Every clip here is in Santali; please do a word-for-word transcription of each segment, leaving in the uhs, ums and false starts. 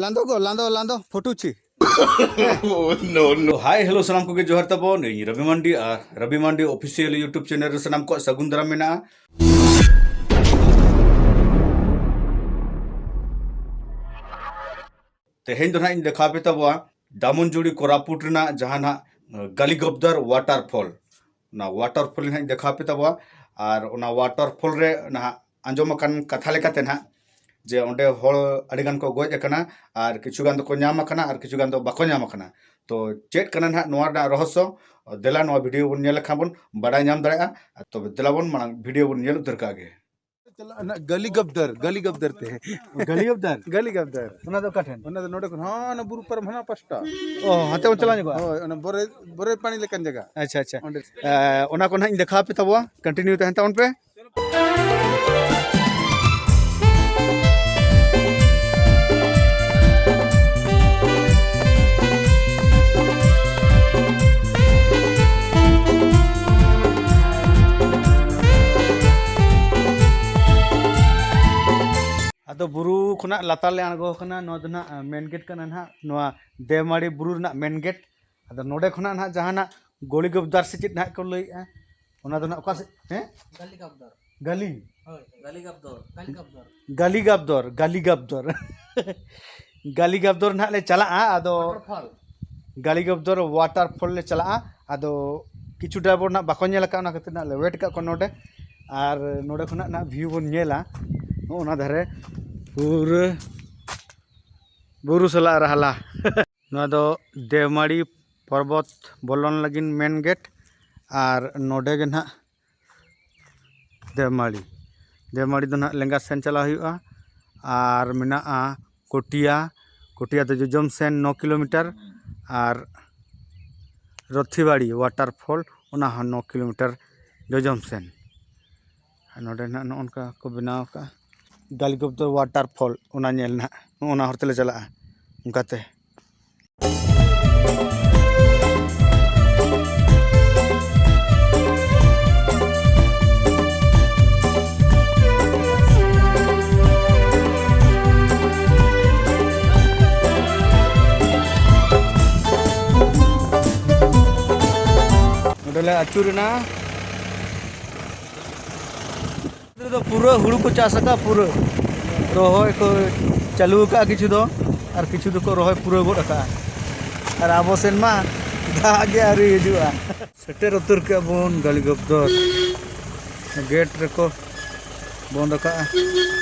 ᱞᱟᱸᱫᱚ ᱜᱚ, ᱞᱟᱸᱫᱚ, ᱞᱟᱸᱫᱚ, ᱯᱷᱳᱴᱳ ᱪᱷᱤ᱾ Oh, no, no. ᱦᱟᱭ, ᱦᱮᱞᱳ, ᱥᱟᱱᱟᱢ ᱠᱚᱜᱮ ᱡᱚᱦᱟᱨ ᱛᱟᱵᱚᱱ᱾ ᱤᱧ ᱨᱚᱵᱤ ᱢᱟᱱᱰᱤ ᱟᱨ ᱨᱚᱵᱤ ᱢᱟᱱᱰᱤ ᱚᱯᱷᱤᱥᱤᱭᱟᱞ YouTube ᱪᱮᱱᱮᱞ ᱨᱮ ᱥᱟᱱᱟᱢ ᱠᱚᱣᱟᱜ ᱥᱟᱹᱜᱩᱱ ᱫᱟᱨᱟᱢ ᱢᱮᱱᱟᱜᱼᱟ᱾ ᱛᱮᱦᱮᱧ ᱫᱚ ᱱᱟᱦᱟᱜ ᱤᱧ ᱫᱮᱠᱷᱟᱣ ᱯᱮ ᱛᱟᱵᱚᱣᱟ ᱰᱟᱢᱚᱱᱡᱩᱲᱤ ᱠᱳᱨᱟᱯᱩᱴ ᱨᱮᱱᱟᱜ ᱡᱟᱦᱟᱸ ᱱᱟᱦᱟᱜ, ᱟᱸ, ᱜᱟᱞᱤᱜᱚᱵᱫᱟᱨ ᱣᱟᱴᱟᱨ ᱯᱷᱚᱞ᱾ ᱚᱱᱟ ᱣᱟᱴᱟᱨ ᱯᱷᱚᱞ ᱱᱟᱦᱟᱜ ᱤᱧ ᱫᱮᱠᱷᱟᱣ ᱯᱮ ᱛᱟᱵᱚᱣᱟ᱾ ᱟᱨ ᱚᱱᱟ ᱣᱟᱴᱟᱨ ᱯᱷᱚᱞ ᱨᱮ ᱱᱟᱦᱟᱜ ᱟᱸᱡᱚᱢ ᱟᱠᱟᱱ ᱠᱟᱛᱷᱟ ᱞᱮᱠᱟᱛᱮ ᱱᱟᱦᱟᱜ ᱡᱮ ᱚᱸᱰᱮ ᱦᱚᱲ ᱟᱹᱰᱤ ᱜᱟᱱ ᱠᱚ ᱜᱚᱡ ᱟᱠᱟᱱᱟ, ᱟᱨ ᱠᱤᱪᱷᱩ ᱜᱟᱱ ᱫᱚᱠᱚ ᱧᱟᱢ ᱟᱠᱟᱱᱟ, ᱟᱨ ᱠᱤᱪᱷᱩ ᱜᱟᱱ ᱫᱚ ᱵᱟᱠᱚ ᱧᱟᱢ ᱟᱠᱟᱱᱟ᱾ ᱛᱚ ᱪᱮᱫ ᱠᱟᱱᱟ ᱱᱟᱦᱟᱜ ᱱᱚᱣᱟ ᱨᱮᱱᱟᱜ ᱨᱚᱦᱚᱥᱚ? ᱫᱮᱞᱟ ᱱᱚᱣᱟ ᱵᱷᱤᱰᱤᱭᱳ ᱵᱚᱱ ᱧᱮᱞ ᱞᱮᱠᱷᱟᱱ ᱵᱚᱱ ᱵᱟᱰᱟᱭ ᱧᱟᱢ ᱫᱟᱲᱮᱭᱟᱜᱼᱟ᱾ ᱛᱚᱵᱮ ᱫᱮᱞᱟ ᱵᱚᱱ ᱢᱟᱲᱟᱝ ᱵᱷᱤᱰᱤᱭᱳ ᱵᱚᱱ ᱧᱮᱞ ᱩᱛᱟᱹᱨ ᱠᱟᱜ ᱜᱮ᱾ ᱪᱟᱞᱟᱜᱼᱟ ᱱᱟᱜ ᱜᱟᱞᱤ ᱜᱟᱵᱫᱟᱨ, ᱜᱟᱞᱤ ᱜᱟᱵᱫᱟᱨ ᱛᱮ᱾ ᱜᱟᱞᱤ ᱜᱟᱵᱫᱟᱨ? ᱜᱟᱞᱤ ᱜᱟᱵᱫᱟᱨ᱾ ᱚᱱᱟ ᱫᱚ ᱚᱠᱟ ᱴᱷᱮᱱ? ᱚᱱᱟ ᱫᱚ ᱱᱚᱰᱮ ᱠᱷᱚᱱ ᱦᱟᱱᱟ ᱵᱩᱨᱩ ᱯᱟᱨᱚᱢ ᱦᱟᱱᱟ ᱯᱟᱥᱴᱟ᱾ ᱚ, ᱦᱟᱱᱛᱮ ᱵᱚᱱ ᱪᱟᱞᱟᱣ ᱧᱚᱜᱚᱜᱼᱟ? ᱦᱳᱭ, ᱚᱱᱟ ᱵᱚᱨᱮ, ᱵᱚᱨᱮ ᱯᱟᱱᱤ ᱞᱮᱠᱟᱱ ᱡᱟᱭᱜᱟ᱾ ᱟᱪᱪᱷᱟ, ᱟᱪᱪᱷᱟ᱾ ᱚᱸᱰᱮ᱾ ᱮ, ᱚᱱᱟ ᱠᱚ ᱱᱟᱦᱟᱜ ᱤᱧ ᱫᱮᱠᱷᱟᱣ ᱟᱯᱮ ᱛᱟᱵᱚᱣᱟ, ᱠᱚᱱᱴᱤᱱᱤᱭᱩ ᱛᱟᱦᱮᱱ ᱛᱟᱵᱚᱱ ᱯᱮ᱾ ᱟᱫᱚ ᱵᱩᱨᱩ ᱠᱷᱚᱱᱟᱜ ᱞᱟᱛᱟᱨ ᱞᱮ ᱟᱬᱜᱚ ᱟᱠᱟᱱᱟ᱾ ᱱᱚᱣᱟ ᱫᱚ ᱱᱟᱦᱟᱜ ᱢᱮᱱ ᱜᱮᱴ ᱠᱟᱱᱟ ᱱᱟᱦᱟᱜ, ᱱᱚᱣᱟ ᱫᱮᱣᱢᱟᱲᱤ ᱵᱩᱨᱩ ᱨᱮᱱᱟᱜ ᱢᱮᱱ ᱜᱮᱴ᱾ ᱟᱫᱚ ᱱᱚᱰᱮ ᱠᱷᱚᱱᱟᱜ ᱱᱟᱦᱟᱜ ᱡᱟᱦᱟᱱᱟᱜ ᱜᱚᱞᱤ ᱜᱚᱵᱫᱟᱨ ᱥᱮ ᱪᱮᱫ ᱱᱟᱦᱟᱜ ᱠᱚ ᱞᱟᱹᱭᱮᱫᱼᱟ, ᱚᱱᱟ ᱫᱚ ᱱᱟᱦᱟᱜ ᱚᱠᱟ ᱥᱮᱫ? ᱦᱮᱸ? ᱜᱟᱞᱤ ᱜᱟᱵᱫᱚᱨ᱾ ᱜᱟᱞᱤ? ᱦᱳᱭ, ᱜᱟᱞᱤ ᱜᱟᱵᱫᱚᱨ᱾ ᱜᱟᱞᱤ ᱜᱟᱵᱫᱚᱨ᱾ ᱜᱟᱞᱤ ᱜᱟᱵᱫᱚᱨ, ᱜᱟᱞᱤ ᱜᱟᱵᱫᱚᱨ᱾ ᱜᱟᱞᱤ ᱜᱟᱵᱫᱚᱨ ᱱᱟᱦᱟᱜ ᱞᱮ ᱪᱟᱞᱟᱜᱼᱟ᱾ ᱟᱫᱚ ᱣᱟᱴᱟᱨ ᱯᱷᱚᱞ᱾ ᱜᱟᱞᱤ ᱜᱟᱵᱫᱚᱨ ᱣᱟᱴᱟᱨ ᱯᱷᱚᱞ ᱞᱮ ᱪᱟᱞᱟᱜᱼᱟ᱾ ᱟᱫᱚ ᱠᱤᱪᱷᱩ ᱰᱨᱟᱭᱵᱷᱟᱨ ᱱᱟᱦᱟᱜ ᱵᱟᱠᱚ ᱧᱮᱞ ᱟᱠᱟᱫᱼᱟ, ᱚᱱᱟ ᱠᱷᱟᱹᱛᱤᱨ ᱱᱟᱦᱟᱜ ᱞᱮ ᱣᱮᱴ ᱟᱠᱟᱫ ᱠᱚᱣᱟ ᱱᱚᱰᱮ᱾ ᱟᱨ ᱱᱚᱰᱮ ᱠᱷᱚᱱᱟᱜ ᱱᱟᱦᱟᱜ ᱵᱷᱤᱭᱩ ᱵᱚᱱ ᱧᱮᱞᱟ᱾ ᱱᱚᱜᱼᱚ ᱱᱟ ᱫᱷᱟᱨᱮ ᱯᱩᱨᱟᱹ ᱵᱩᱨᱩ ᱥᱟᱞᱟᱜ ᱨᱟᱦᱞᱟ᱾ ᱱᱚᱣᱟ ᱫᱚ ᱫᱮᱣᱢᱟᱲᱤ ᱯᱚᱨᱵᱚᱛ ᱵᱚᱞᱚᱱ ᱞᱟᱹᱜᱤᱫ ᱢᱮᱱ ᱜᱮᱴ᱾ ᱟᱨ ᱱᱚᱰᱮ ᱜᱮ ᱱᱟᱦᱟᱜ ᱫᱮᱣᱢᱟᱲᱤ, ᱫᱮᱣᱢᱟᱲᱤ ᱫᱚ ᱱᱟᱦᱟᱜ ᱞᱮᱸᱜᱟ ᱥᱮᱱ ᱪᱟᱞᱟᱣ ᱦᱩᱭᱩᱜᱼᱟ᱾ ᱟᱨ ᱢᱮᱱᱟᱜᱼᱟ ᱠᱚᱴᱤᱭᱟ, ᱠᱚᱴᱤᱭᱟ ᱫᱚ ᱡᱚᱡᱚᱢ ᱥᱮᱱ ᱱᱚ ᱠᱤᱞᱳᱢᱤᱴᱟᱨ᱾ ᱟᱨ ᱨᱚᱛᱷᱤᱵᱟᱲᱤ ᱣᱟᱴᱟᱨ ᱯᱷᱚᱞ, ᱚᱱᱟ ᱦᱚᱸ ᱱᱚ ᱠᱤᱞᱳᱢᱤᱴᱟᱨ ᱡᱚᱡᱚᱢ ᱥᱮᱱ᱾ ᱟᱨ ᱱᱚᱰᱮ ᱱᱟᱦᱟᱜ ᱱᱚᱜᱼᱚ ᱱᱚᱝᱠᱟ ᱠᱚ ᱵᱮᱱᱟᱣ ᱟᱠᱟᱫᱼᱟ ᱜᱟᱞᱤᱜᱚᱵᱫᱚᱨ ᱣᱟᱴᱟᱨ ᱯᱷᱚᱞ, ᱚᱱᱟ ᱧᱮᱞ ᱱᱟᱦᱟᱜ ᱱᱚᱜᱼᱚ ᱱᱟ ᱦᱚᱨ ᱛᱮᱞᱮ ᱪᱟᱞᱟᱜᱼᱟ᱾ ᱚᱱᱠᱟᱛᱮ ᱞᱮ ᱟᱹᱪᱩᱨ ᱮᱱᱟ᱾ ᱱᱚᱛᱮ ᱫᱚ ᱯᱩᱨᱟᱹ ᱦᱩᱲᱩ ᱠᱚ ᱪᱟᱥ ᱟᱠᱟᱫ, ᱯᱩᱨᱟᱹ ᱨᱚᱦᱚᱭ ᱠᱚ ᱪᱟᱹᱞᱩ ᱟᱠᱟᱫ ᱠᱤᱪᱷᱩ ᱫᱚ, ᱟᱨ ᱠᱤᱪᱷᱩ ᱫᱚᱠᱚ ᱨᱚᱦᱚᱭ ᱯᱩᱨᱟᱹᱣ ᱜᱚᱫ ᱟᱠᱟᱫᱼᱟ᱾ ᱟᱨ ᱟᱵᱚ ᱥᱮᱱ ᱢᱟ ᱫᱟᱜ ᱜᱮ ᱟᱹᱣᱨᱤ ᱦᱤᱡᱩᱜᱼᱟ᱾ ᱥᱮᱴᱮᱨ ᱩᱛᱟᱹᱨ ᱠᱮᱫ ᱵᱚᱱ ᱜᱟᱞᱤᱜᱚᱯᱫᱚᱨ ᱜᱮᱴ ᱨᱮᱠᱚ ᱵᱚᱱᱫ ᱟᱠᱟᱫᱼᱟ᱾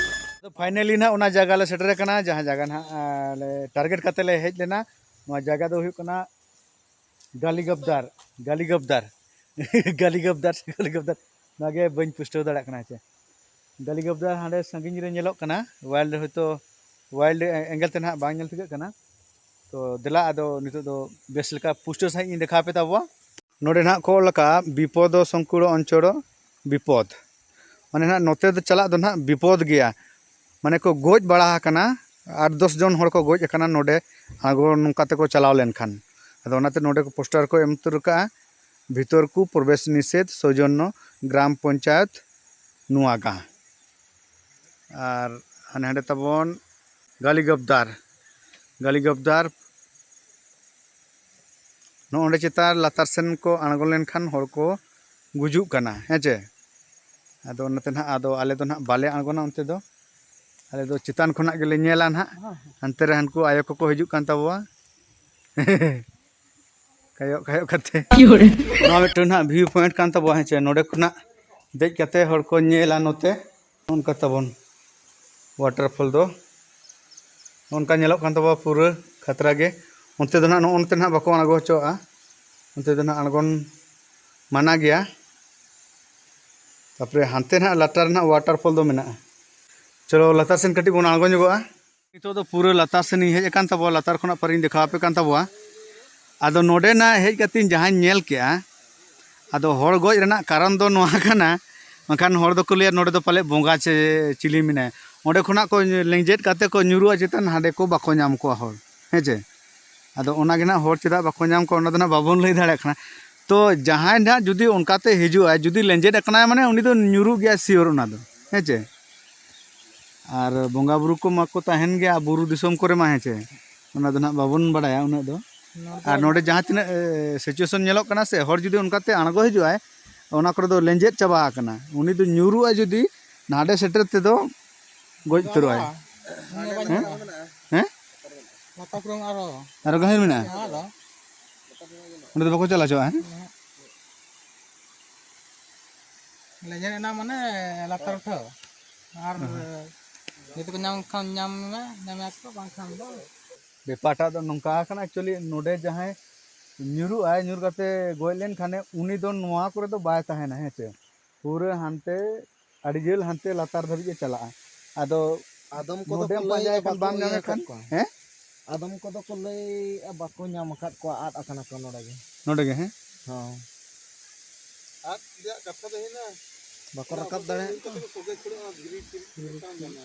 ᱯᱷᱟᱭᱱᱟᱞᱤ ᱱᱟᱦᱟᱜ ᱚᱱᱟ ᱡᱟᱭᱜᱟ ᱞᱮ ᱥᱮᱴᱮᱨ ᱟᱠᱟᱱᱟ, ᱡᱟᱦᱟᱸ ᱡᱟᱭᱜᱟ ᱱᱟᱦᱟᱜ, ᱟᱸ, ᱞᱮ ᱴᱟᱨᱜᱮᱴ ᱠᱟᱛᱮ ᱞᱮ ᱦᱮᱡ ᱞᱮᱱᱟ᱾ ᱱᱚᱣᱟ ᱡᱟᱭᱜᱟ ᱫᱚ ᱦᱩᱭᱩᱜ ᱠᱟᱱᱟ ᱜᱟᱞᱤᱜᱚᱯᱫᱟᱨ, ᱜᱟᱞᱤᱜᱚᱯᱫᱟᱨ᱾ ᱜᱟᱞᱤᱜᱚᱯᱫᱟᱨ ᱥᱮ ᱜᱟᱞᱤᱜᱚᱯᱫᱟᱨ, ᱱᱚᱣᱟ ᱜᱮ ᱵᱟᱹᱧ ᱯᱩᱥᱴᱟᱹᱣ ᱫᱟᱲᱮᱭᱟᱜ ᱠᱟᱱᱟ᱾ ᱦᱮᱸ ᱪᱮ, ᱜᱟᱞᱤᱜᱚᱯᱫᱟᱨ ᱦᱟᱸᱰᱮ ᱥᱟᱺᱜᱤᱧ ᱨᱮ ᱧᱮᱞᱚᱜ ᱠᱟᱱᱟ, ᱣᱟᱭᱤᱞᱰ ᱦᱚᱭᱛᱳ ᱣᱟᱭᱤᱞᱰ ᱮᱝᱜᱮᱞ ᱛᱮ ᱱᱟᱦᱟᱜ ᱵᱟᱝ ᱧᱮᱞ ᱴᱷᱤᱠᱟᱹᱜ ᱠᱟᱱᱟ᱾ ᱛᱚ ᱫᱮᱞᱟ, ᱟᱫᱚ ᱱᱤᱛᱚᱜ ᱫᱚ ᱵᱮᱥ ᱞᱮᱠᱟ ᱯᱩᱥᱴᱟᱹᱣ ᱥᱟᱺᱦᱤᱡ ᱤᱧ ᱫᱮᱠᱷᱟᱣ ᱟᱯᱮ ᱛᱟᱵᱚᱣᱟ᱾ ᱱᱚᱰᱮ ᱱᱟᱦᱟᱜ ᱠᱚ ᱚᱞ ᱟᱠᱟᱫᱼᱟ, ᱵᱤᱯᱚᱫᱚ ᱥᱚᱝᱠᱩᱲ ᱚᱧᱪᱚᱲ ᱵᱤᱯᱚᱫ, ᱢᱟᱱᱮ ᱱᱟᱦᱟᱜ ᱱᱚᱛᱮ ᱫᱚ ᱪᱟᱞᱟᱜ ᱫᱚ ᱱᱟᱦᱟᱜ ᱵᱤᱯᱚᱫ ᱜᱮᱭᱟ, ᱢᱟᱱᱮ ᱠᱚ ᱜᱚᱡ ᱵᱟᱲᱟ ᱟᱠᱟᱱᱟ, ᱟᱴ ᱫᱚᱥ ᱡᱚᱱ ᱦᱚᱲ ᱠᱚ ᱜᱚᱡ ᱟᱠᱟᱱᱟ ᱱᱚᱰᱮ ᱟᱬᱜᱚ ᱱᱚᱝᱠᱟ ᱛᱮᱠᱚ ᱪᱟᱞᱟᱣ ᱞᱮᱱᱠᱷᱟᱱ᱾ ᱟᱫᱚ ᱚᱱᱟᱛᱮ ᱱᱚᱰᱮ ᱠᱚ ᱯᱳᱥᱴᱟᱨ ᱠᱚ ᱮᱢ ᱩᱛᱟᱹᱨ ᱟᱠᱟᱫᱼᱟ, ᱵᱷᱤᱛᱚᱨ ᱠᱚ ᱯᱨᱚᱵᱮᱥ ᱱᱤᱥᱮᱫᱷ, ᱥᱳᱡᱚᱱᱱᱚ ᱜᱨᱟᱢ ᱯᱚᱧᱪᱟᱭᱮᱛ ᱱᱚᱣᱟᱜᱟ᱾ ᱟᱨ ᱦᱟᱱᱮ ᱦᱟᱸᱰᱮ ᱛᱟᱵᱚᱱ ᱜᱟᱞᱤᱜᱚᱯᱫᱟᱨ, ᱜᱟᱞᱤᱜᱚᱯᱫᱟᱨ ᱱᱚᱜᱼᱚ ᱱᱚᱸᱰᱮ ᱪᱮᱛᱟᱱ ᱞᱟᱛᱟᱨ ᱥᱮᱱ ᱠᱚ ᱟᱬᱜᱚ ᱞᱮᱱᱠᱷᱟᱱ ᱦᱚᱲ ᱠᱚ ᱜᱩᱡᱩᱜ ᱠᱟᱱᱟ, ᱦᱮᱸ ᱪᱮ? ᱟᱫᱚ ᱚᱱᱟᱛᱮ ᱱᱟᱦᱟᱜ ᱟᱫᱚ ᱟᱞᱮ ᱫᱚ ᱱᱟᱦᱟᱜ ᱵᱟᱞᱮ ᱟᱬᱜᱚᱱᱟ ᱚᱱᱛᱮ ᱫᱚ, ᱟᱞᱮ ᱫᱚ ᱪᱮᱛᱟᱱ ᱠᱷᱚᱱᱟᱜ ᱜᱮᱞᱮ ᱧᱮᱞᱟ ᱱᱟᱦᱟᱜ᱾ ᱦᱟᱱᱛᱮ ᱨᱮ ᱦᱟᱱᱠᱩ ᱟᱭᱳ ᱠᱚᱠᱚ ᱦᱤᱡᱩᱜ ᱠᱟᱱ ᱛᱟᱵᱚᱣᱟ᱾ ᱠᱟᱭᱚᱜ ᱠᱟᱭᱚᱜ ᱠᱟᱛᱮ᱾ ᱱᱚᱣᱟ ᱢᱤᱫᱴᱮᱱ ᱱᱟᱦᱟᱜ ᱵᱷᱤᱭᱩ ᱯᱚᱭᱮᱱᱴ ᱠᱟᱱ ᱛᱟᱵᱚᱣᱟ, ᱦᱮᱸ ᱪᱮ? ᱱᱚᱸᱰᱮ ᱠᱷᱚᱱᱟᱜ ᱫᱮᱡ ᱠᱟᱛᱮ ᱦᱚᱲ ᱠᱚ ᱧᱮᱞᱟ ᱱᱚᱛᱮ᱾ ᱱᱚᱝᱠᱟ ᱛᱟᱵᱚᱱ ᱣᱟᱴᱟᱨᱯᱷᱚᱞ ᱫᱚ ᱱᱚᱝᱠᱟ ᱧᱮᱞᱚᱜ ᱠᱟᱱ ᱛᱟᱵᱚᱱᱟ ᱯᱩᱨᱟᱹ ᱠᱷᱟᱛᱨᱟ ᱜᱮ᱾ ᱚᱱᱛᱮ ᱫᱚ ᱱᱟᱦᱟᱜ, ᱱᱚᱜᱼᱚ ᱱᱚᱛᱮ ᱱᱟᱦᱟᱜ ᱵᱟᱠᱚ ᱟᱬᱜᱚ ᱦᱚᱪᱚᱣᱟᱜᱼᱟ, ᱚᱱᱛᱮ ᱫᱚ ᱱᱟᱦᱟᱜ ᱟᱬᱜᱚᱱ ᱢᱟᱱᱟ ᱜᱮᱭᱟ᱾ ᱛᱟᱨᱯᱚᱨᱮ ᱦᱟᱱᱛᱮ ᱱᱟᱦᱟᱜ ᱞᱟᱛᱟᱨ ᱨᱮ ᱱᱟᱦᱟᱜ ᱣᱟᱴᱟᱨᱯᱷᱚᱞ ᱫᱚ ᱢᱮᱱᱟᱜᱼᱟ᱾ ᱪᱚᱞᱚ ᱞᱟᱛᱟᱨ ᱥᱮᱱ ᱠᱟᱹᱴᱤᱡ ᱵᱚᱱ ᱟᱬᱜᱚ ᱧᱚᱜᱚᱜᱼᱟ᱾ ᱱᱤᱛᱚᱜ ᱫᱚ ᱯᱩᱨᱟᱹ ᱞᱟᱛᱟᱨ ᱥᱮᱱ ᱤᱧ ᱦᱮᱡ ᱟᱠᱟᱱ ᱛᱟᱵᱚᱣᱟ, ᱞᱟᱛᱟᱨ ᱠᱷᱚᱱᱟᱜ ᱯᱟᱨᱤᱧ ᱫᱮᱠᱷᱟᱣ ᱟᱯᱮ ᱠᱟᱱ ᱛᱟᱵᱚᱣᱟ᱾ ᱟᱫᱚ ᱱᱚᱰᱮᱱᱟᱜ ᱦᱮᱡ ᱠᱟᱛᱮᱧ ᱡᱟᱦᱟᱸᱧ ᱧᱮᱞ ᱠᱮᱜᱼᱟ, ᱟᱫᱚ ᱦᱚᱲ ᱜᱚᱡ ᱨᱮᱱᱟᱜ ᱠᱟᱨᱚᱱ ᱫᱚ ᱱᱚᱣᱟ ᱠᱟᱱᱟ, ᱵᱟᱝᱠᱷᱟᱱ ᱦᱚᱲ ᱫᱚᱠᱚ ᱞᱟᱹᱭᱟ ᱱᱚᱰᱮ ᱫᱚ ᱯᱟᱞᱮᱫ ᱵᱚᱸᱜᱟ ᱪᱮ ᱪᱤᱞᱤ ᱢᱮᱱᱟᱭᱟ᱾ ᱚᱸᱰᱮ ᱠᱷᱚᱱᱟᱜ ᱠᱚ ᱞᱮᱸᱡᱮᱫ ᱠᱟᱛᱮ ᱠᱚ ᱧᱩᱨᱩᱜᱼᱟ ᱪᱮᱛᱟᱱ, ᱦᱟᱸᱰᱮ ᱠᱚ ᱵᱟᱠᱚ ᱧᱟᱢ ᱠᱚᱣᱟ ᱦᱚᱲ, ᱦᱮᱸ ᱪᱮ? ᱟᱫᱚ ᱚᱱᱟ ᱜᱮ ᱱᱟᱦᱟᱜ ᱦᱚᱲ ᱪᱮᱫᱟᱜ ᱵᱟᱠᱚ ᱧᱟᱢ ᱠᱚᱣᱟ, ᱚᱱᱟ ᱫᱚ ᱱᱟᱦᱟᱜ ᱵᱟᱵᱚᱱ ᱞᱟᱹᱭ ᱫᱟᱲᱮᱭᱟᱜ ᱠᱟᱱᱟ᱾ ᱛᱚ ᱡᱟᱦᱟᱸᱭ ᱱᱟᱦᱟᱜ ᱡᱩᱫᱤ ᱚᱱᱠᱟᱛᱮ ᱦᱤᱡᱩᱜᱼᱟᱭ, ᱡᱩᱫᱤ ᱞᱮᱸᱡᱮᱫ ᱟᱠᱟᱱᱟᱭ, ᱢᱟᱱᱮ ᱩᱱᱤ ᱫᱚ ᱧᱩᱨᱩᱜ ᱜᱮᱭᱟ ᱥᱤᱭᱳᱨ ᱚᱱᱟ ᱫᱚ, ᱦᱮᱸ ᱪᱮ? ᱟᱨ ᱵᱚᱸᱜᱟ ᱵᱩᱨᱩ ᱠᱚ ᱢᱟᱠᱚ ᱛᱟᱦᱮᱱ ᱜᱮᱭᱟ ᱵᱩᱨᱩ ᱫᱤᱥᱚᱢ ᱠᱚᱨᱮ ᱢᱟ, ᱦᱮᱸ ᱪᱮ? ᱚᱱᱟ ᱫᱚ ᱱᱟᱦᱟᱜ ᱵᱟᱵᱚᱱ ᱵᱟᱲᱟᱭᱟ ᱩᱱᱟᱹᱜ ᱫᱚ᱾ ᱟᱨ ᱱᱚᱰᱮ ᱡᱟᱦᱟᱸ ᱛᱤᱱᱟᱹᱜ ᱥᱤᱪᱩᱭᱮᱥᱚᱱ ᱧᱮᱞᱚᱜ ᱠᱟᱱᱟ ᱥᱮ, ᱦᱚᱲ ᱡᱩᱫᱤ ᱚᱱᱠᱟᱛᱮ ᱟᱬᱜᱚ ᱦᱤᱡᱩᱜ ᱟᱭ, ᱚᱱᱟ ᱠᱚᱨᱮ ᱫᱚ ᱞᱮᱸᱡᱮᱫ ᱪᱟᱵᱟ ᱟᱠᱟᱱᱟ᱾ ᱩᱱᱤ ᱫᱚ ᱧᱩᱨᱩᱜᱼᱟ ᱡᱩᱫᱤ, ᱱᱟᱰᱮ ᱥᱮᱴᱮᱨ ᱛᱮᱫᱚ ᱜᱚᱡ ᱩᱛᱟᱹᱨᱚᱜᱼᱟᱭ᱾ ᱦᱮᱸ? ᱦᱮᱸ? ᱞᱟᱛᱟᱨ ᱠᱚᱨᱮ ᱟᱨᱚ ᱟᱨᱚ ᱜᱟᱹᱦᱤᱨ ᱢᱮᱱᱟᱜᱼᱟ? ᱟᱨᱚ ᱚᱸᱰᱮ ᱫᱚ ᱵᱟᱠᱚ ᱪᱟᱞᱟᱣ ᱦᱚᱪᱚᱣᱟᱜᱼᱟ, ᱦᱮᱸ? ᱞᱮᱸᱡᱮᱫ ᱮᱱᱟ ᱢᱟᱱᱮ ᱞᱟᱛᱟᱨ ᱩᱴᱷᱟᱹᱣ᱾ ᱟᱨ ᱦᱮᱸ᱾ ᱡᱩᱫᱤ ᱠᱚ ᱧᱟᱢ ᱠᱷᱟᱱ ᱧᱟᱢ ᱢᱮ, ᱧᱟᱢ ᱭᱟᱠᱚ, ᱵᱟᱝᱠᱷᱟᱱ ᱫᱚ᱾ ᱵᱮᱯᱟᱨᱴᱟᱜ ᱫᱚ ᱱᱚᱝᱠᱟ ᱟᱠᱟᱱᱟ, actually ᱱᱚᱰᱮ ᱡᱟᱦᱟᱸᱭ ᱧᱩᱨᱩᱜ ᱟᱭ, ᱧᱩᱨ ᱠᱟᱛᱮ ᱜᱚᱡ ᱞᱮᱱᱠᱷᱟᱱᱮ, ᱩᱱᱤ ᱫᱚ ᱱᱚᱣᱟ ᱠᱚᱨᱮ ᱫᱚ ᱵᱟᱭ ᱛᱟᱦᱮᱱᱟ, ᱦᱮᱸ ᱥᱮ? ᱯᱩᱨᱟᱹ ᱦᱟᱱᱛᱮ ᱟᱹᱰᱤ ᱡᱷᱟᱹᱞ ᱦᱟᱱᱛᱮ ᱞᱟᱛᱟᱨ ᱫᱷᱟᱹᱵᱤᱡ ᱮ ᱪᱟᱞᱟᱜᱼᱟ᱾ ᱟᱫᱚ ᱟᱫᱚᱢ ᱠᱚᱫᱚ ᱱᱚᱰᱮᱢ ᱠᱚ ᱞᱟᱹᱭᱟ ᱯᱟᱸᱡᱟᱭᱮ ᱠᱷᱟᱱ ᱵᱟᱠᱚ ᱵᱟᱢ ᱤᱭᱟᱹ ᱧᱟᱢᱮ ᱟᱠᱟᱫ ᱠᱷᱟᱱ, ᱠᱚᱣᱟ᱾ ᱦᱮᱸ? ᱟᱫᱚᱢ ᱠᱚᱫᱚ ᱠᱚ ᱞᱟᱹᱭᱮᱫᱼᱟ ᱵᱟᱠᱚ ᱧᱟᱢ ᱟᱠᱟᱫ ᱠᱚᱣᱟ, ᱟᱫ ᱟᱠᱟᱱᱟ ᱠᱚ ᱱᱚᱰᱮ ᱜᱮ᱾ ᱱᱚᱰᱮ ᱜᱮ, ᱦᱮᱸ? ᱦᱚᱸ᱾ ᱟᱫ ᱨᱮᱭᱟᱜ ᱠᱟᱛᱷᱟ ᱫᱚ ᱦᱩᱭᱱᱟ, ᱵᱟᱠᱚ ᱨᱟᱠᱟᱵ ᱫᱟᱲᱮᱭᱟᱜ ᱠᱟᱱᱟ᱾ ᱥᱚᱜᱮ ᱪᱷᱩᱲᱟᱹᱜᱼᱟ, ᱫᱷᱤᱨᱤ ᱪᱤᱨᱤᱡ ᱠᱚ ᱚᱠᱟᱨᱮᱢ ᱧᱟᱢᱟ?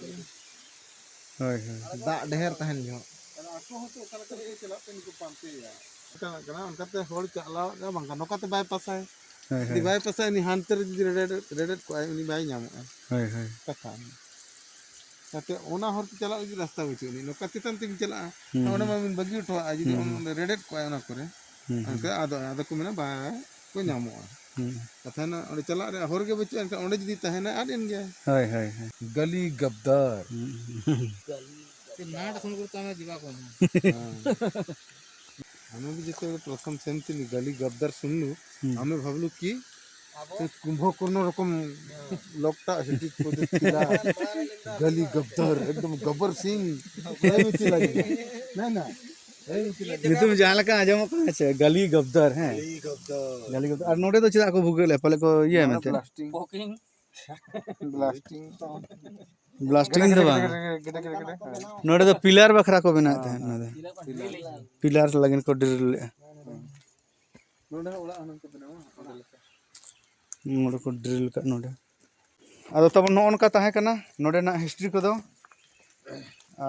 ᱦᱳᱭ, ᱦᱳᱭ᱾ ᱫᱟᱜ ᱰᱷᱮᱨ ᱛᱟᱦᱮᱱ ᱡᱚᱦᱚᱜ᱾ ᱟᱨ ᱟᱠᱚ ᱦᱚᱸᱛᱚ ᱚᱠᱟ ᱞᱮᱠᱟ ᱛᱮᱠᱚ ᱪᱟᱞᱟᱜ ᱛᱮ ᱱᱩᱠᱩ ᱯᱟᱱᱛᱮᱭᱟ᱾ ᱚᱱᱠᱟᱱᱟᱜ ᱠᱟᱱᱟ, ᱚᱱᱠᱟᱛᱮ ᱦᱚᱲ ᱪᱟᱞᱟᱣ ᱜᱮ ᱵᱟᱝ ᱜᱟᱱᱚᱜ, ᱱᱚᱝᱠᱟᱛᱮ ᱵᱟᱭ ᱯᱟᱥᱟᱭ᱾ ᱦᱳᱭ, ᱡᱩᱫᱤ ᱦᱳᱭ᱾ ᱵᱟᱭ ᱯᱟᱥᱟᱭ, ᱩᱱᱤ ᱦᱟᱱᱛᱮ ᱨᱮ ᱡᱩᱫᱤ ᱨᱮᱰᱮᱫ, ᱨᱮᱰᱮᱫ ᱠᱚᱜᱼᱟᱭ, ᱩᱱᱤ ᱵᱟᱭ ᱧᱟᱢᱚᱜᱼᱟ᱾ ᱦᱳᱭ, ᱦᱳᱭ᱾ ᱠᱟᱛᱷᱟ᱾ ᱡᱟᱛᱮ ᱚᱱᱟ ᱦᱚᱨ ᱛᱮ ᱪᱟᱞᱟᱜ ᱞᱟᱹᱜᱤᱫ ᱨᱟᱥᱛᱟ ᱵᱟᱹᱪᱩᱜ ᱟᱹᱱᱤᱡ, ᱱᱚᱝᱠᱟ ᱪᱮᱛᱟᱱ ᱛᱮᱜᱮ ᱪᱟᱞᱟᱜᱼᱟ᱾ ᱦᱩᱸ, ᱚᱸᱰᱮ ᱦᱩᱸ᱾ ᱢᱟ ᱵᱤᱱ ᱵᱟᱹᱜᱤ ᱦᱚᱴᱚᱣᱟᱜᱼᱟ, ᱡᱩᱫᱤ ᱦᱩᱸ, ᱦᱩᱸ᱾ ᱚᱸᱰᱮ ᱨᱮᱰᱮᱫ ᱠᱚᱜᱼᱟᱭ ᱚᱱᱟ ᱠᱚᱨᱮ, ᱦᱩᱸ, ᱦᱩᱸ᱾ ᱮᱱᱠᱷᱟᱱ ᱟᱫᱚ, ᱟᱫᱚ ᱠᱚ ᱢᱮᱱᱟ, ᱵᱟᱭ ᱠᱚ ᱧᱟᱢᱚᱜᱼᱟ᱾ ᱦᱩᱸ᱾ ᱠᱟᱛᱷᱟ ᱦᱮᱱᱟᱜ, ᱚᱸᱰᱮ ᱪᱟᱞᱟᱜ ᱨᱮᱭᱟᱜ ᱦᱚᱨ ᱜᱮ ᱵᱟᱹᱪᱩᱜᱼᱟ, ᱮᱱᱠᱷᱟᱱ ᱚᱸᱰᱮ ᱡᱩᱫᱤ ᱛᱟᱦᱮᱱᱟ, ᱟᱫ ᱮᱱ ᱜᱮᱭᱟᱭ᱾ ᱦᱳᱭ, ᱦᱳᱭ, ᱦᱳᱭ᱾ ᱜᱟᱹᱞᱤ ᱜᱟᱵᱫᱟᱨ᱾ ᱦᱩᱸ᱾ ᱦᱮᱸ᱾ ଆମେ ବି ଯେତେବେଳେ ପ୍ରଥମ ସେମିତି ନି, ଗଲି ଗଦ୍ଦାର ଶୁଣିଲୁ, ହୁଁ। ଆମେ ଭାବିଲୁ କି ସେ କୁମ୍ଭକର୍ଣ୍ଣ ରକମ ଲୋକଟା ସେଠି ଖୋଜୁଥିଲା। ଗଲି ଗଦ୍ଦାର, ଏକଦମ ଗବ୍ବର ସିଂ, ଏମିତି ଲାଗିଲା। ନା, ନା, ଏମିତି ଲାଗିଲା। ᱧᱩᱛᱩᱢ ᱡᱟᱦᱟᱸ ᱞᱮᱠᱟ ᱟᱸᱡᱚᱢᱚᱜ ᱠᱟᱱᱟ, ᱟᱪᱪᱷᱟ, ᱜᱟᱹᱞᱤ ᱜᱟᱵᱫᱟᱨ, ᱦᱮᱸ? ᱜᱟᱹᱞᱤ ᱜᱟᱵᱫᱟᱨ। ᱜᱟᱹᱞᱤ ᱜᱟᱵᱫᱟᱨ। ᱟᱨ ᱱᱚᱰᱮ ᱫᱚ ᱪᱮᱫᱟᱜ ᱠᱚ ᱵᱷᱩᱜᱟᱹᱜ ᱞᱮᱫᱼᱟ? ᱯᱟᱞᱮ ᱠᱚ ᱤᱭᱟᱹ ᱢᱮᱱᱛᱮ। ᱵᱞᱟᱥᱴᱤᱝ। ᱵᱞᱟᱥᱴᱤᱝ ᱫᱚ ᱵᱟᱝ᱾ ᱜᱮᱰᱮ, ᱜᱮᱰᱮ, ᱜᱮᱰᱮ, ᱜᱮᱰᱮ, ᱜᱮᱰᱮ᱾ ᱱᱚᱰᱮ ᱫᱚ ᱯᱤᱞᱟᱨ ᱵᱟᱠᱷᱨᱟ ᱠᱚ ᱵᱮᱱᱟᱣᱮᱫ ᱛᱟᱦᱮᱸᱫ, ᱱᱚᱰᱮ᱾ ᱯᱤᱞᱟᱨ᱾ ᱯᱤᱞᱟᱨ ᱞᱟᱹᱜᱤᱫ ᱠᱚ ᱰᱨᱤᱞ ᱞᱮᱫᱼᱟ᱾ ᱱᱚᱰᱮ ᱦᱚᱸ ᱚᱲᱟᱜ ᱦᱩᱱᱟᱹᱝ ᱠᱚ ᱵᱮᱱᱟᱣᱟ, ᱚᱸᱰᱮ ᱞᱮᱠᱟ᱾ ᱱᱚᱰᱮ ᱠᱚ ᱰᱨᱤᱞ ᱠᱟᱜ ᱱᱚᱰᱮ᱾ ᱟᱫᱚ ᱛᱟᱵᱚᱱ ᱱᱚᱜᱼᱚ ᱱᱚᱝᱠᱟ ᱛᱟᱦᱮᱸ ᱠᱟᱱᱟ ᱱᱚᱰᱮᱱᱟᱜ ᱦᱤᱥᱴᱨᱤ ᱠᱚᱫᱚ᱾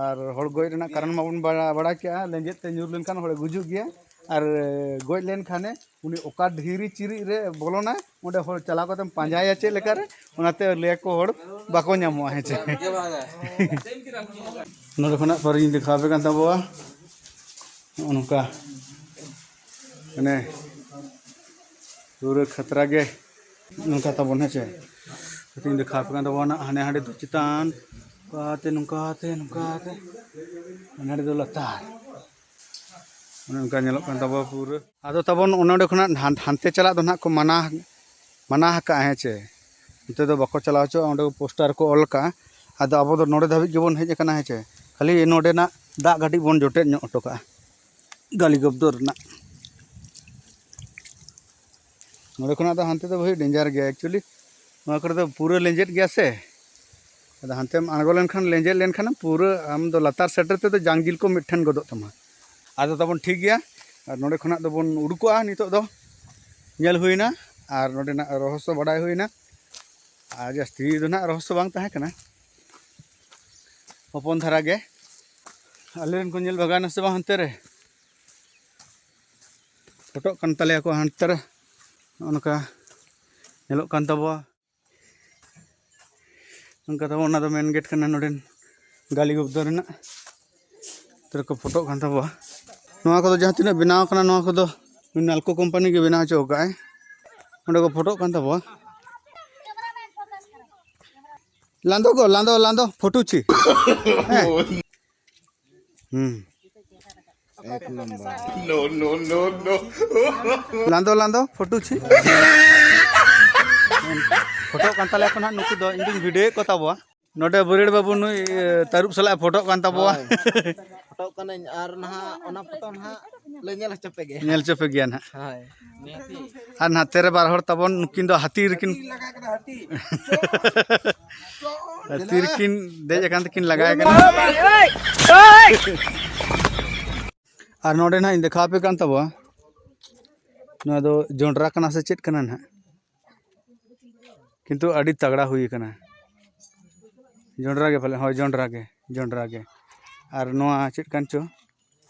ᱟᱨ ᱦᱚᱲ ᱜᱚᱡ ᱨᱮᱱᱟᱜ ᱠᱟᱨᱚᱱ ᱢᱟᱵᱚᱱ ᱵᱟᱲᱟ-, ᱵᱟᱲᱟᱭ ᱠᱮᱜᱼᱟ, ᱞᱮᱸᱡᱮᱫ ᱛᱮ ᱧᱩᱨ ᱞᱮᱱᱠᱷᱟᱱ ᱦᱚᱲᱮ ᱜᱩᱡᱩᱜ ᱜᱮᱭᱟ᱾ ᱟᱨ ᱜᱚᱡ ᱞᱮᱱᱠᱷᱟᱱᱮ ᱩᱱᱤ ᱚᱠᱟ ᱫᱷᱤᱨᱤ ᱪᱤᱨᱤᱡ ᱨᱮ ᱵᱚᱞᱚᱱᱟᱭ, ᱚᱸᱰᱮ ᱦᱚᱲ ᱪᱟᱞᱟᱣ ᱠᱟᱛᱮᱢ ᱯᱟᱸᱡᱟᱭᱟ ᱪᱮᱫ ᱞᱮᱠᱟᱨᱮ, ᱚᱱᱟᱛᱮ ᱞᱟᱹᱭᱟᱠᱚ ᱦᱚᱲ ᱵᱟᱠᱚ ᱧᱟᱢᱚᱜᱼᱟ, ᱦᱮᱸ ᱪᱮ? ᱱᱚᱰᱮ ᱠᱷᱚᱱᱟᱜ ᱯᱟᱨᱤᱧ ᱫᱮᱠᱷᱟᱣ ᱟᱯᱮ ᱠᱟᱱ ᱛᱟᱵᱚᱣᱟ᱾ ᱱᱚᱜᱼᱚ ᱱᱚᱝᱠᱟ ᱢᱟᱱᱮ ᱯᱩᱨᱟᱹ ᱠᱷᱟᱛᱨᱟ ᱜᱮ᱾ ᱱᱚᱝᱠᱟ ᱛᱟᱵᱚᱱ, ᱦᱮᱸ ᱪᱮ? ᱛᱤᱦᱤᱧ ᱫᱚ ᱠᱷᱟᱯ ᱠᱟᱱ ᱛᱟᱵᱚᱱᱟ ᱦᱟᱱᱮ ᱦᱟᱸᱰᱮ ᱫᱚ ᱪᱮᱛᱟᱱ, ᱱᱚᱝᱠᱟᱛᱮ, ᱱᱚᱝᱠᱟᱛᱮ, ᱱᱚᱝᱠᱟᱛᱮ, ᱦᱟᱱᱮ ᱦᱟᱸᱰᱮ ᱫᱚ ᱞᱟᱛᱟᱨ᱾ ᱚᱱᱮ ᱚᱱᱠᱟ ᱧᱮᱞᱚᱜ ᱠᱟᱱ ᱛᱟᱵᱚᱱᱟ ᱯᱩᱨᱟᱹ᱾ ᱟᱫᱚ ᱛᱟᱵᱚᱱ ᱚᱱᱮ ᱚᱸᱰᱮ ᱠᱷᱚᱱᱟᱜ ᱦᱟᱱ-, ᱦᱟᱱᱛᱮ ᱪᱟᱞᱟᱜ ᱫᱚ ᱱᱟᱦᱟᱜ ᱠᱚ ᱢᱟᱱᱟ, ᱢᱟᱱᱟ ᱟᱠᱟᱫᱼᱟ, ᱦᱮᱸ ᱪᱮ? ᱚᱱᱛᱮ ᱫᱚ ᱵᱟᱠᱚ ᱪᱟᱞᱟᱣ ᱦᱚᱪᱚᱣᱟᱜᱼᱟ, ᱚᱸᱰᱮ ᱯᱳᱥᱴᱟᱨ ᱠᱚ ᱚᱞ ᱠᱟᱜᱼᱟ᱾ ᱟᱫᱚ ᱟᱵᱚ ᱫᱚ ᱱᱚᱰᱮ ᱫᱷᱟᱹᱵᱤᱡ ᱜᱮᱵᱚᱱ ᱦᱮᱡ ᱟᱠᱟᱱᱟ, ᱦᱮᱸ ᱪᱮ? ᱠᱷᱟᱹᱞᱤ ᱱᱚᱰᱮᱱᱟᱜ ᱫᱟᱜ ᱠᱟᱹᱴᱤᱡ ᱵᱚᱱ ᱡᱚᱴᱮᱫ ᱧᱚᱜ ᱦᱚᱴᱚ ᱠᱟᱜᱼᱟ, ᱜᱟᱞᱤ ᱜᱚᱵᱫᱚᱨ ᱨᱮᱱᱟᱜ᱾ ᱱᱚᱰᱮ ᱠᱷᱚᱱᱟᱜ ᱫᱚ ᱦᱟᱱᱛᱮ ᱫᱚ ᱵᱷᱟᱹᱜᱤ ᱰᱮᱧᱡᱟᱨ ᱜᱮᱭᱟ, actually ᱱᱚᱣᱟ ᱠᱚᱨᱮ ᱫᱚ ᱯᱩᱨᱟᱹ ᱞᱮᱸᱡᱮᱫ ᱜᱮᱭᱟ ᱥᱮ᱾ ᱟᱫᱚ ᱦᱟᱱᱛᱮᱢ ᱟᱬᱜᱚ ᱞᱮᱱᱠᱷᱟᱱ, ᱞᱮᱸᱡᱮᱫ ᱞᱮᱱᱠᱷᱟᱱᱮᱢ, ᱯᱩᱨᱟᱹ ᱟᱢ ᱫᱚ ᱞᱟᱛᱟᱨ ᱥᱮᱴᱮᱨ ᱛᱮᱫᱚ ᱡᱟᱝ ᱡᱤᱞ ᱠᱚ ᱢᱤᱫ ᱴᱷᱮᱱ ᱜᱚᱫᱚᱜ ᱛᱟᱢᱟ᱾ ᱟᱫᱚ ᱛᱟᱵᱚᱱ ᱴᱷᱤᱠ ᱜᱮᱭᱟ, ᱟᱨ ᱱᱚᱰᱮ ᱠᱷᱚᱱᱟᱜ ᱫᱚᱵᱚᱱ ᱩᱰᱩᱠᱚᱜᱼᱟ᱾ ᱱᱤᱛᱚᱜ ᱫᱚ ᱧᱮᱞ ᱦᱩᱭᱱᱟ ᱟᱨ ᱱᱚᱰᱮᱱᱟᱜ ᱨᱚᱦᱚᱥᱥᱚ ᱵᱟᱰᱟᱭ ᱦᱩᱭᱱᱟ᱾ ᱟᱨ ᱡᱟᱹᱥᱛᱤ ᱫᱚ ᱱᱟᱜ ᱨᱚᱦᱚᱥᱥᱚ ᱵᱟᱝ ᱛᱟᱦᱮᱸ ᱠᱟᱱᱟ, ᱦᱚᱯᱚᱱ ᱫᱷᱟᱨᱟ ᱜᱮ᱾ ᱟᱞᱮ ᱨᱮᱱ ᱠᱚ ᱧᱮᱞ ᱵᱷᱟᱜᱟᱣᱱᱟ ᱥᱮ ᱵᱟᱝ ᱦᱟᱱᱛᱮ ᱨᱮ? ᱯᱷᱳᱴᱳᱜ ᱠᱟᱱ ᱛᱟᱞᱮᱭᱟ ᱠᱚ ᱦᱟᱱᱛᱮ ᱨᱮ, ᱱᱚᱜᱼᱚ ᱱᱚᱝᱠᱟ ᱧᱮᱞᱚᱜ ᱠᱟᱱ ᱛᱟᱵᱚᱣᱟ᱾ ᱱᱚᱝᱠᱟ ᱛᱟᱵᱚ, ᱚᱱᱟ ᱫᱚ ᱢᱮᱱ ᱜᱮᱴ ᱠᱟᱱᱟ ᱱᱚᱰᱮᱱ ᱜᱟᱞᱤ ᱜᱚᱵᱫᱚ ᱨᱮᱱᱟᱜ᱾ ᱱᱚᱛᱮ ᱨᱮᱠᱚ ᱯᱷᱳᱴᱳᱜ ᱠᱟᱱ ᱛᱟᱵᱚᱣᱟ᱾ ᱱᱚᱣᱟ ᱠᱚᱫᱚ ᱡᱟᱦᱟᱸ ᱛᱤᱱᱟᱹᱜ ᱵᱮᱱᱟᱣ ᱠᱟᱱᱟ, ᱱᱚᱣᱟ ᱠᱚᱫᱚ ᱱᱟᱞᱠᱳ ᱠᱳᱢᱯᱟᱱᱤ ᱜᱮ ᱵᱮᱱᱟᱣ ᱦᱚᱪᱚ ᱟᱠᱟᱫᱼᱟᱭ᱾ ᱚᱸᱰᱮ ᱠᱚ ᱯᱷᱳᱴᱳᱜ ᱠᱟᱱ ᱛᱟᱵᱚᱣᱟ᱾ ᱞᱟᱸᱫᱚ ᱜᱚ, ᱞᱟᱸᱫᱚ, ᱞᱟᱸᱫᱚ, ᱯᱷᱳᱴᱳ ᱪᱤ᱾ ᱦᱮᱸ᱾ ᱦᱩᱸ᱾ ᱮᱠ number. No, no, no, no. ᱞᱟᱸᱫᱚ, ᱞᱟᱸᱫᱚ, ᱯᱷᱳᱴᱳ ᱪᱤ᱾ ᱯᱷᱳᱴᱳᱜ ᱠᱟᱱ ᱛᱟᱞᱮᱭᱟ ᱠᱚ ᱱᱟᱦᱟᱜ ᱱᱩᱠᱩ ᱫᱚ, ᱤᱧ ᱫᱩᱧ ᱵᱷᱤᱰᱤᱭᱳᱭᱮᱫ ᱠᱚ ᱛᱟᱵᱚᱣᱟ᱾ ᱱᱚᱰᱮ ᱵᱩᱨᱤᱲ ᱵᱟᱹᱵᱩ ᱱᱩᱭ, ᱮ, ᱛᱟᱹᱨᱩᱵ ᱥᱟᱞᱟᱜ ᱮ ᱯᱷᱳᱴᱳᱜ ᱠᱟᱱ ᱛᱟᱵᱚᱣᱟ᱾ ᱦᱳᱭ᱾ ᱯᱷᱳᱴᱳᱜ ᱠᱟᱹᱱᱟᱹᱧ ᱟᱨ ᱱᱟᱦᱟᱜ ᱚᱱᱟ ᱯᱷᱳᱴᱳ ᱱᱟᱦᱟᱜ ᱞᱮ ᱧᱮᱞ ᱦᱚᱪᱚ ᱯᱮ ᱜᱮ᱾ ᱧᱮᱞ ᱦᱚᱪᱚ ᱯᱮ ᱜᱮᱭᱟ ᱱᱟᱦᱟᱜ᱾ ᱦᱳᱭ᱾ ᱟᱨ ᱱᱟᱛᱮ ᱨᱮ ᱵᱟᱨ ᱦᱚᱲ ᱛᱟᱵᱚᱱ, ᱱᱩᱠᱤᱱ ᱫᱚ ᱦᱟᱹᱛᱤ ᱨᱮᱠᱤᱱ, ᱦᱟᱹᱛᱤ ᱨᱮᱠᱤᱱ ᱫᱮᱡ ᱟᱠᱟᱱ ᱛᱮᱠᱤᱱ ᱞᱟᱜᱟ ᱟᱠᱟᱱᱟ᱾ ᱟᱨ ᱱᱚᱰᱮ ᱱᱟᱦᱟᱜ ᱤᱧ ᱫᱮᱠᱷᱟᱣ ᱟᱯᱮ ᱠᱟᱱ ᱛᱟᱵᱚᱣᱟ, ᱱᱚᱣᱟ ᱫᱚ ᱡᱚᱱᱰᱨᱟ ᱠᱟᱱᱟ ᱥᱮ ᱪᱮᱫ ᱠᱟᱱᱟ ᱱᱟᱦᱟᱜ, ᱠᱤᱱᱛᱩ ᱟᱹᱰᱤ ᱛᱟᱜᱲᱟ ᱦᱩᱭ ᱟᱠᱟᱱᱟ᱾ ᱡᱚᱱᱰᱨᱟ ᱜᱮ ᱯᱟᱞᱮ, ᱦᱳᱭ, ᱡᱚᱱᱰᱨᱟ ᱜᱮ, ᱡᱚᱱᱰᱨᱟ ᱜᱮ᱾ ᱟᱨ ᱱᱚᱣᱟ ᱪᱮᱫ ᱠᱟᱱ ᱪᱚ,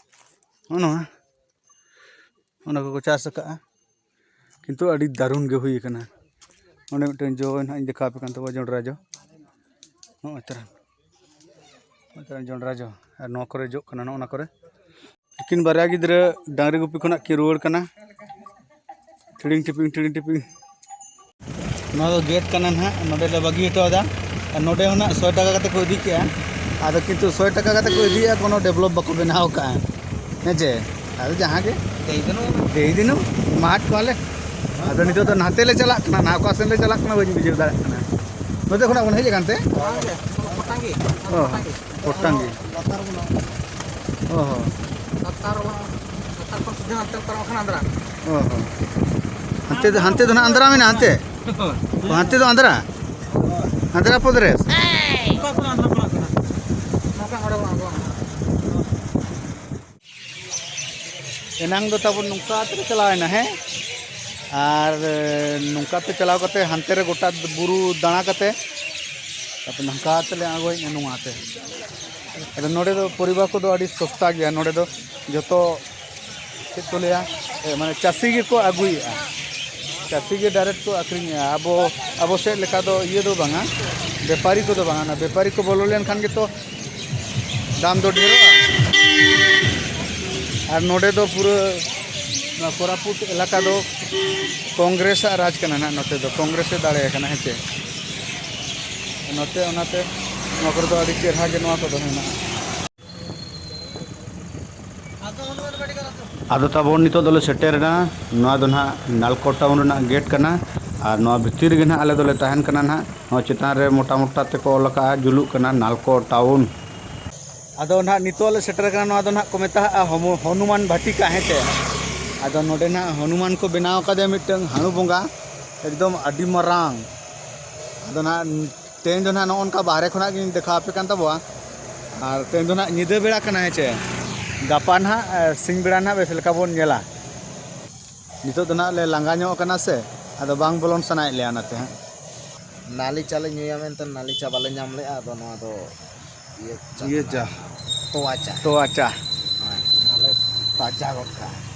ᱱᱚᱜᱼᱚ ᱱᱚᱣᱟ, ᱚᱱᱟ ᱠᱚᱠᱚ ᱪᱟᱥ ᱟᱠᱟᱫᱼᱟ, ᱠᱤᱱᱛᱩ ᱟᱹᱰᱤ ᱫᱟᱨᱩᱱ ᱜᱮ ᱦᱩᱭ ᱟᱠᱟᱱᱟ᱾ ᱚᱸᱰᱮ ᱢᱤᱫᱴᱮᱱ ᱡᱚ ᱱᱟᱦᱟᱜ ᱤᱧ ᱫᱮᱠᱷᱟᱣ ᱟᱯᱮ ᱠᱟᱱ ᱛᱟᱵᱚᱱᱟ, ᱡᱚᱱᱰᱨᱟ ᱡᱚ᱾ ᱱᱚᱜᱼᱚᱭ ᱛᱟᱨᱟ, ᱱᱚᱜᱼᱚᱭ ᱛᱟᱨᱟ ᱡᱚᱱᱰᱨᱟ ᱡᱚ, ᱟᱨ ᱱᱚᱣᱟ ᱠᱚᱨᱮ ᱡᱚᱜ ᱠᱟᱱᱟ, ᱱᱚᱜᱼᱚ ᱱᱟ ᱠᱚᱨᱮ᱾ ᱛᱤᱠᱤᱱ ᱵᱟᱨᱭᱟ ᱜᱤᱫᱽᱨᱟᱹ ᱰᱟᱝᱨᱤ ᱜᱩᱯᱤ ᱠᱷᱚᱱᱟᱜ ᱠᱤᱱ ᱨᱩᱣᱟᱹᱲ ᱠᱟᱱᱟ᱾ ᱴᱤᱲᱤᱝ ᱴᱤᱯᱤᱝ, ᱴᱤᱲᱤᱝ ᱴᱤᱯᱤᱝ᱾ ᱱᱚᱣᱟ ᱫᱚ ᱜᱮᱴ ᱠᱟᱱᱟ ᱱᱟᱦᱟᱜ, ᱱᱚᱰᱮ ᱞᱮ ᱵᱟᱹᱜᱤ ᱦᱚᱴᱚ ᱟᱫᱟ᱾ ᱟᱨ ᱱᱚᱰᱮ ᱦᱚᱸ ᱱᱟᱜ ᱥᱚᱭ ᱴᱟᱠᱟ ᱠᱟᱛᱮ ᱠᱚ ᱤᱫᱤ ᱠᱮᱜᱼᱟ᱾ ᱟᱫᱚ ᱠᱤᱱᱛᱩ ᱥᱚᱭ ᱴᱟᱠᱟ ᱠᱟᱛᱮ ᱠᱚ ᱤᱫᱤᱭᱮᱜᱼᱟ, ᱠᱳᱱᱳ ᱰᱮᱵᱷᱞᱚᱯ ᱵᱟᱠᱚ ᱵᱮᱱᱟᱣ ᱠᱟᱜᱼᱟ᱾ ᱦᱮᱸ ᱪᱮ? ᱟᱫᱚ ᱡᱟᱦᱟᱸ ᱜᱮ ᱫᱮᱭ ᱫᱤᱱᱩ᱾ ᱫᱮᱭ ᱫᱤᱱᱩ, ᱢᱟᱴ ᱠᱚᱣᱟᱞᱮ᱾ ᱟᱫᱚ ᱱᱤᱛᱚᱜ ᱫᱚ ᱱᱟᱛᱮ ᱞᱮ ᱪᱟᱞᱟᱜ ᱠᱟᱱᱟ, ᱱᱟ ᱚᱠᱟ ᱥᱮᱱ ᱞᱮ ᱪᱟᱞᱟᱜ ᱠᱟᱱᱟ ᱵᱟᱹᱧ ᱵᱩᱡᱷᱟᱹᱣ ᱫᱟᱲᱮᱭᱟᱜ ᱠᱟᱱᱟ᱾ ᱱᱚᱛᱮ ᱠᱷᱚᱱᱟᱜ ᱵᱚᱱ ᱦᱮᱡ ᱟᱠᱟᱱ ᱛᱮ? ᱵᱟᱝ ᱜᱮ, ᱯᱚᱴᱟᱝ ᱜᱮ᱾ ᱚ, ᱯᱚᱴᱟᱝ ᱜᱮ᱾ ᱞᱟᱛᱟᱨ ᱵᱚᱱ ᱚ ᱦᱚᱸ᱾ ᱞᱟᱛᱟᱨ ᱵᱟᱝ, ᱞᱟᱛᱟᱨ ᱠᱷᱚᱱ ᱥᱤᱫᱷᱟᱹ ᱦᱟᱱᱛᱮ ᱯᱟᱨᱚᱢ ᱠᱟᱱᱟ ᱟᱱᱫᱽᱨᱟ᱾ ᱚ ᱦᱚᱸ᱾ ᱦᱟᱱᱛᱮ ᱫᱚ, ᱦᱟᱱᱛᱮ ᱫᱚ ᱱᱟᱜ ᱟᱱᱫᱽᱨᱟ ᱢᱮᱱᱟᱜᱼᱟ, ᱦᱟᱱᱛᱮ? ᱚ, ᱦᱟᱱᱛᱮ ᱫᱚ ᱟᱱᱫᱽᱨᱟ? ᱟᱱᱫᱽᱨᱟ ᱯᱨᱚᱫᱮᱥ? ᱚᱠᱟ ᱠᱷᱚᱱ ᱟᱱᱫᱽᱨᱟ ᱯᱟᱲᱟᱜ ᱠᱟᱱᱟ? ᱱᱚᱝᱠᱟ ᱚᱸᱰᱮ ᱵᱟᱝ, ᱵᱟᱝ᱾ ᱮᱱᱟᱝ ᱫᱚ ᱛᱟᱵᱚᱱ ᱱᱚᱝᱠᱟ ᱛᱮᱞᱮ ᱪᱟᱞᱟᱣᱮᱱᱟ, ᱦᱮᱸ? ᱟᱨ, ᱮ, ᱱᱚᱝᱠᱟ ᱛᱮ ᱪᱟᱞᱟᱣ ᱠᱟᱛᱮ ᱦᱟᱱᱛᱮ ᱨᱮ ᱜᱚᱴᱟ ᱵᱩᱨᱩ ᱫᱟᱬᱟ ᱠᱟᱛᱮ ᱛᱟᱯᱚᱨ ᱱᱚᱝᱠᱟ ᱛᱮᱞᱮ ᱟᱬᱜᱚᱭᱮᱱᱟ ᱱᱚᱣᱟ ᱛᱮ᱾ ᱟᱫᱚ ᱱᱚᱰᱮ ᱫᱚ ᱯᱚᱨᱤᱵᱟᱨ ᱠᱚᱫᱚ ᱟᱹᱰᱤ ᱥᱚᱥᱛᱟ ᱜᱮᱭᱟ᱾ ᱱᱚᱰᱮ ᱫᱚ ᱡᱚᱛᱚ ᱪᱮᱫ ᱠᱚ ᱞᱟᱹᱭᱟ, ᱮ, ᱢᱟᱱᱮ ᱪᱟᱹᱥᱤ ᱜᱮᱠᱚ ᱟᱹᱜᱩᱭᱮᱫᱼᱟ, ᱪᱟᱹᱥᱤ ᱜᱮ ᱰᱟᱭᱨᱮᱠᱴ ᱠᱚ ᱟᱹᱠᱷᱨᱤᱧᱮᱫᱼᱟ᱾ ᱟᱵᱚ, ᱟᱵᱚ ᱥᱮᱫ ᱞᱮᱠᱟ ᱫᱚ ᱤᱭᱟᱹ ᱫᱚ ᱵᱟᱝᱟ, ᱵᱮᱯᱟᱨᱤ ᱠᱚᱫᱚ ᱵᱟᱝᱟ᱾ ᱚᱱᱟ ᱵᱮᱯᱟᱨᱤ ᱠᱚ ᱵᱚᱞᱚ ᱞᱮᱱᱠᱷᱟᱱ ᱜᱮᱛᱚ ᱫᱟᱢ ᱫᱚ ᱰᱷᱮᱨᱚᱜᱼᱟ᱾ ᱟᱨ ᱱᱚᱰᱮ ᱫᱚ ᱯᱩᱨᱟᱹ ᱱᱚᱣᱟ ᱠᱳᱨᱟᱯᱩᱴ ᱮᱞᱟᱠᱟ ᱫᱚ ᱠᱚᱝᱜᱨᱮᱥᱟᱜ ᱨᱟᱡᱽ ᱠᱟᱱᱟ ᱱᱟᱦᱟᱜ᱾ ᱱᱚᱛᱮ ᱫᱚ ᱠᱚᱝᱜᱨᱮᱥᱮ ᱫᱟᱲᱮ ᱟᱠᱟᱱᱟ, ᱦᱮᱸ ᱪᱮ? ᱱᱚᱛᱮ, ᱚᱱᱟᱛᱮ ᱱᱚᱣᱟ ᱠᱚᱨᱮ ᱫᱚ ᱟᱹᱰᱤ ᱪᱮᱦᱨᱟ ᱜᱮ ᱱᱚᱣᱟ ᱠᱚᱫᱚ ᱦᱮᱱᱟᱜᱼᱟ᱾ ᱟᱫᱚ ᱛᱟᱵᱚᱱ ᱱᱤᱛᱚᱜ ᱫᱚᱞᱮ ᱥᱮᱴᱮᱨᱮᱱᱟ᱾ ᱱᱚᱣᱟ ᱫᱚ ᱱᱟᱦᱟᱜ ᱱᱟᱞᱠᱳ ᱴᱟᱣᱩᱱ ᱨᱮᱱᱟᱜ ᱜᱮᱴ ᱠᱟᱱᱟ᱾ ᱟᱨ ᱱᱚᱣᱟ ᱵᱷᱤᱛᱤᱨ ᱨᱮᱜᱮ ᱱᱟᱦᱟᱜ ᱟᱞᱮ ᱫᱚᱞᱮ ᱛᱟᱦᱮᱱ ᱠᱟᱱᱟ ᱱᱟᱦᱟᱜ᱾ ᱱᱚᱣᱟ ᱪᱮᱛᱟᱱ ᱨᱮ ᱢᱚᱴᱟ ᱢᱚᱴᱟ ᱛᱮᱠᱚ ᱚᱞ ᱟᱠᱟᱜᱼᱟ, ᱡᱩᱞᱩᱜ ᱠᱟᱱᱟ ᱱᱟᱞᱠᱳ ᱴᱟᱣᱩᱱ᱾ ᱟᱫᱚ ᱱᱟᱦᱟᱜ ᱱᱤᱛᱚᱜ ᱞᱮ ᱥᱮᱴᱮᱨ ᱠᱟᱱᱟ᱾ ᱱᱚᱣᱟ ᱫᱚ ᱱᱟᱦᱟᱜ ᱠᱚ ᱢᱮᱛᱟᱜᱼᱟ ᱦᱚᱢᱚ-, ᱦᱚᱱᱩᱢᱟᱱ ᱵᱷᱟᱴᱤᱠᱟ, ᱦᱮᱸ ᱪᱮ? ᱟᱫᱚ ᱱᱚᱰᱮ ᱱᱟᱦᱟᱜ ᱦᱚᱱᱩᱢᱟᱱ ᱠᱚ ᱵᱮᱱᱟᱣ ᱟᱠᱟᱫᱮᱭᱟ, ᱢᱤᱫᱴᱟᱝ ᱦᱟᱹᱬᱩ ᱵᱚᱸᱜᱟ, ᱮᱠᱫᱚᱢ ᱟᱹᱰᱤ ᱢᱟᱨᱟᱝ᱾ ᱟᱫᱚ ᱱᱟᱦᱟᱜ ᱛᱮᱦᱮᱧ ᱫᱚ ᱱᱟᱦᱟᱜ ᱱᱚᱜᱼᱚ ᱱᱚᱝᱠᱟ ᱵᱟᱦᱨᱮ ᱠᱷᱚᱱᱟᱜ ᱜᱤᱧ ᱫᱮᱠᱷᱟᱣ ᱟᱯᱮ ᱠᱟᱱ ᱛᱟᱵᱚᱣᱟ᱾ ᱟᱨ ᱛᱮᱦᱮᱧ ᱫᱚ ᱱᱟᱦᱟᱜ ᱧᱤᱫᱟᱹ ᱵᱮᱲᱟ ᱠᱟᱱᱟ, ᱦᱮᱸ ᱪᱮ? ᱜᱟᱯᱟ ᱱᱟᱦᱟᱜ, ᱮ, ᱥᱤᱧ ᱵᱮᱲᱟ ᱱᱟᱦᱟᱜ ᱵᱮᱥ ᱞᱮᱠᱟ ᱵᱚᱱ ᱧᱮᱞᱟ᱾ ᱱᱤᱛᱚᱜ ᱫᱚ ᱱᱟᱦᱟᱜ ᱞᱮ ᱞᱟᱸᱜᱟ ᱧᱚᱜ ᱠᱟᱱᱟ ᱥᱮ, ᱟᱫᱚ ᱵᱟᱝ ᱵᱚᱞᱚᱱ ᱥᱟᱱᱟᱭᱮᱫ ᱞᱮᱭᱟ ᱚᱱᱟᱛᱮ ᱦᱟᱸᱜ᱾ ᱱᱟᱹᱞᱤ ᱪᱟ ᱞᱮ ᱧᱩᱭᱟ ᱢᱮᱱᱛᱮ ᱱᱟᱹᱞᱤ ᱪᱟ ᱵᱟᱞᱮ ᱧᱟᱢ ᱞᱮᱜᱼᱟ, ᱟᱫᱚ ᱱᱚᱣᱟ ᱫᱚ ᱤᱭᱟᱹ ᱪᱟ ᱤᱭᱟᱹ ᱠᱟᱱᱟ᱾ ᱪᱟ᱾ ᱛᱚᱣᱟ ᱪᱟ᱾ ᱛᱚᱣᱟ ᱪᱟ᱾ ᱦᱳᱭ, ᱚᱱᱟ ᱞᱮ ᱛᱟᱡᱟ ᱜᱚᱫ ᱠᱟᱜᱼᱟ᱾